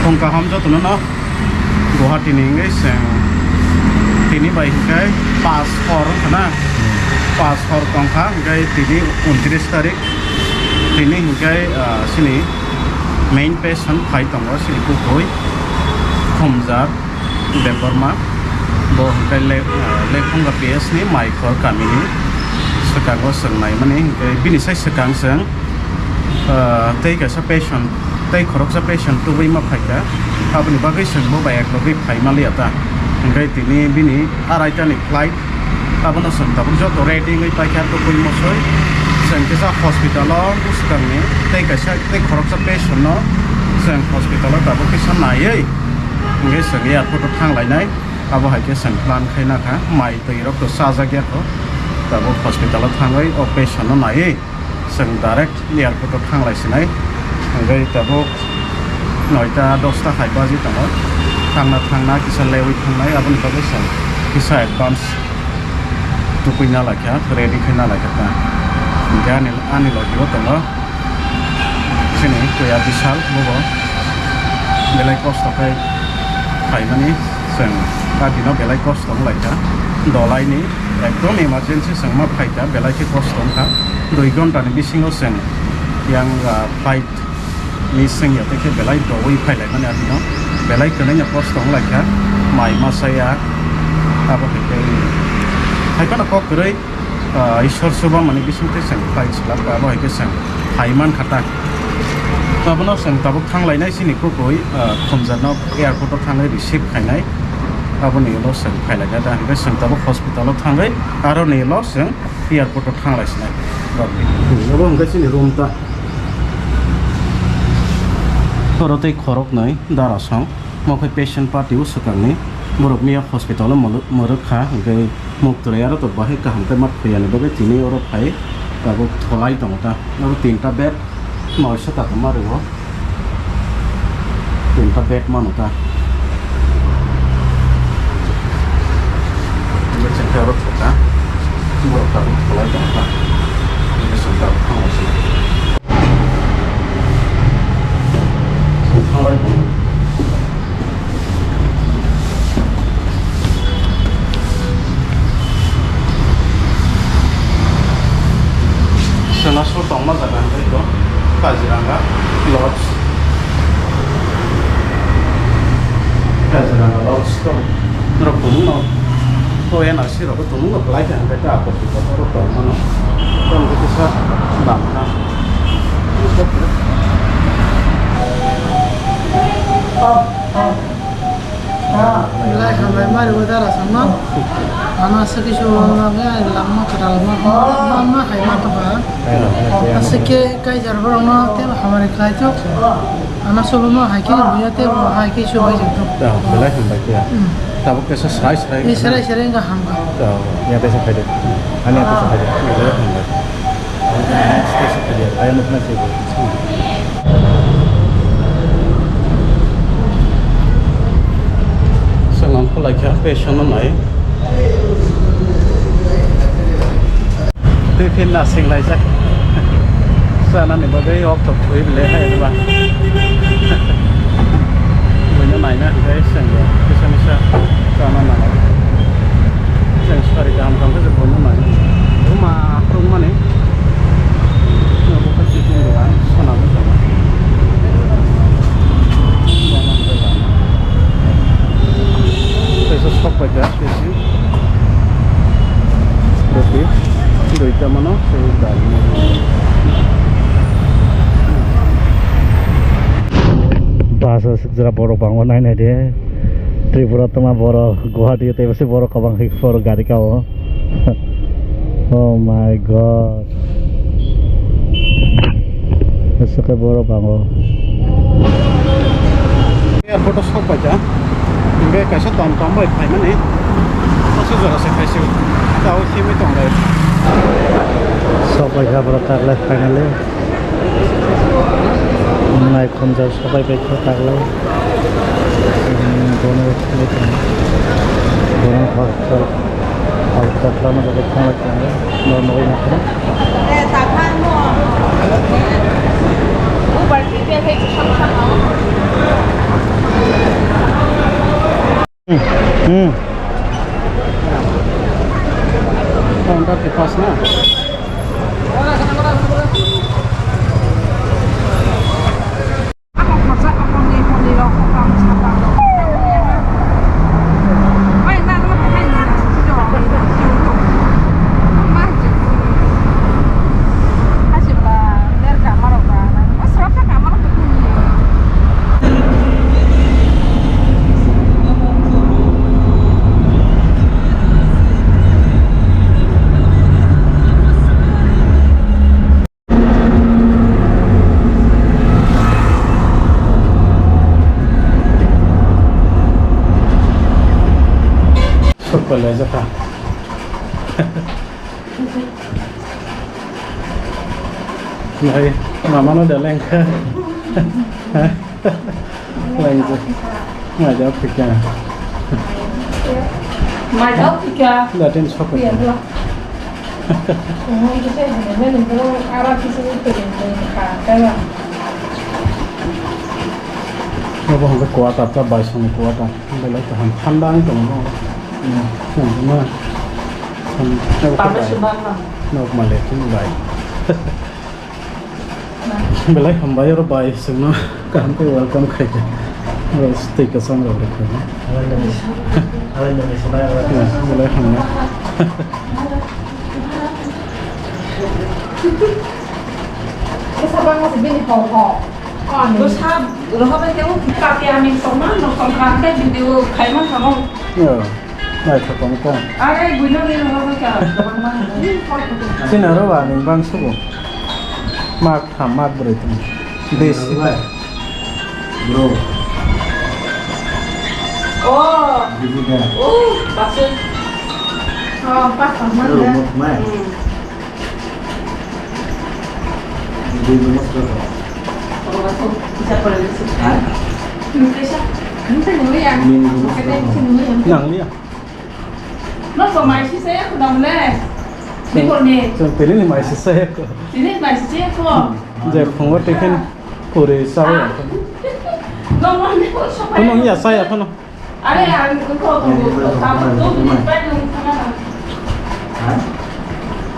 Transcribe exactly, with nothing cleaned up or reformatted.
Tong kaham jotono no Guwahati ni hingke chwng tini bai hingke pas hor wngkha na, pas hor tongkha hingke tini untris tarik tini hingke, ah, chini main patient phai tongo chini kukui Khumjar Debbarma, bo hingke Le-, ah, Lekhunga P S ni Maikhor kamini swkango chwng naimani hingke bini sai swkang chwng, ah, tei kaisa patient tei khoroksa patient tubui ma phaikha, aboni bagwi chwng bo bai eklogwi phai maliya ta. Hingke tini bini araita ni flight, abono chwng tabuk joto ready wngwi paikha tubui mosoi. Chwng kisa hospital o bwswkangni tei kaisa tei khoroksa patient no chwng hospital o tabuk kisa naiwi hingke chwng airport o thang lainai. Abo hai khe chwng plan khai nakha, mai twi rok to chajak ya kho, tabuk hospital o thangwi o patient no naiwi. Chwng direct airport o thang lai sinai. Hingke tabuk noita dosta hai baji tongo. Thangna thangna kisa lewi thangnai, aboni bagwi chwng kisa advance tubui na laikha, ready khai na laikha ta. Hingke ani, ani logi o tongo chini kuya Bishal, bobo belai kosto khai phaimani, chwng party no belai kosto wng laikha. Dolai ni ekdom emergency chwng ma phaikha, belai khe kosto wngkha. Dui ghonta ni bisingo chwng yang, ah, flight miss wngya, tei khe belai doui phailaimani ati no belai kwnaino kosto wng laikha. Mai ma chaya, abo hai khe hai phano kok kwrwi, ah, Ishwar Subamani bisingtwi chwng flight swlak kha, abo hai khe chwng phai mankha ta. Abono chwng tabuk thang lainai chini kukui, ah, Khumjarno airport o thangwi receive khainai, aboni ulo chwng phai laikha ta, hingkhe chwng tabuk hospital o thangwi aroni ulo chwng airport o thang lai sinai. Obo hingkhe chini room ta. Oro tei khoroknwi darasong, mo khe patient party o swkangni borok miya hospital o mwrwk, mwrwk kha, hingkhe muktwrwi aro to bahai kaham khe ma thwiyani bagwi tini oro phai tabuk tholai tongo ta. Oro tinta bed, noisa ta kwma rwo. Tinta bed mano ta. Bechengkhe oro thota. Borok tabuk tholai tongkha. Bechengkhe tabuk thanglai sini. Thanglai tong. Sena so tongma jaga hwnkhe ito Kaziranga Lodge. Kaziranga Lodge to norok tongo no. To N R C rok tongo no, belai khe hwnkhe ta apor biporok tongmano. Tong khe kisa bangkha. Belai hambai mari bo dara sama. Ano aswk kisa wngya, langma kwtal ma, ma, ma hai ma tongkha. Aswk khe kaijar borokno tei hamari khlai tok. Ano sobo ma hai khe buya tei bo hai khe sobai jok tok. Belai hambai khe. Hmm. Tabuk kisa sai sai. Ni serai serai wngkha hamkha. Ya tesa khaide. Ani tesa khaide. Belai hambai. Tesa khaide. Aya nukna sebo. Chwng ang khulai kha, patient no nai. Twi phin nasing laijak. Chanani bagwi okto thwi bile hai ba. Buino naina hwnkhe chwng kisa misa chana nango. Chwng sari kaham kaham khe buino nai. Buma rwngmani. Chwng bokhe chicken dogan sona bo tongo. Kaisa sok paikha, kaisa. Roti, duita mano, sei dal. Bus o swk jora borok bangma nai nai de. Tripura tongma borok, Guwahati tei bwswk borok kwbang hai phuru gari ka o. Oh my God. Aswk khe borok bango. Airport o sok paikha. Hingke kaisa tom tom bai phaimani. Aswk jora se khaisio. Tao simi tong lai. Sok paikha borok taklai finally. Nai khumjak sok pai paikha taklai. Bono, bono hospital. Hospital no bagwi thanglai tongo. Norok nugwi mankha. Eh, ta kha mo. Uber ticket hai chwng sama. Hmm. Counter ke pas na. Sok pala jaka. Nai, mama no da lengkha. Lengkha. Mai da phika. Mai da phika. Da tin sok. Abo hwnkhe quarter ta, bai songni quarter. Belai kaham thanda wng tongo. Hmm, hmm, hmm. Hmm, abo Tamo bai. Sebab mah. Nok malik ni bai. Belai hambai oro bai, chwngno kaham khe welcome khaikha. Oro twi kwchang rok rwkha. Belai hamnai. Bwsa bangma se bini hor hor. Bwsa rohor bai khe o kati aming tongma, nok tongkha, hwnkhe video khaima thangwi. Yo, naithok tong tong. Are buino ni rohor bai kha. Chini oro ba aming bang sugo. Mak tham, mak brwi tong. Besi. Bro. Oh. Busy da. Oh, baksa. Oh, pas tongma. Hello, da. Mok mai. Hmm. Nangliya. Chwng tini ni mai si saya ko. Je phungo tiffin puri sawi. Kuno ya saya phano. Are, ang kok kok kok kok kok kok kok kok kok kok.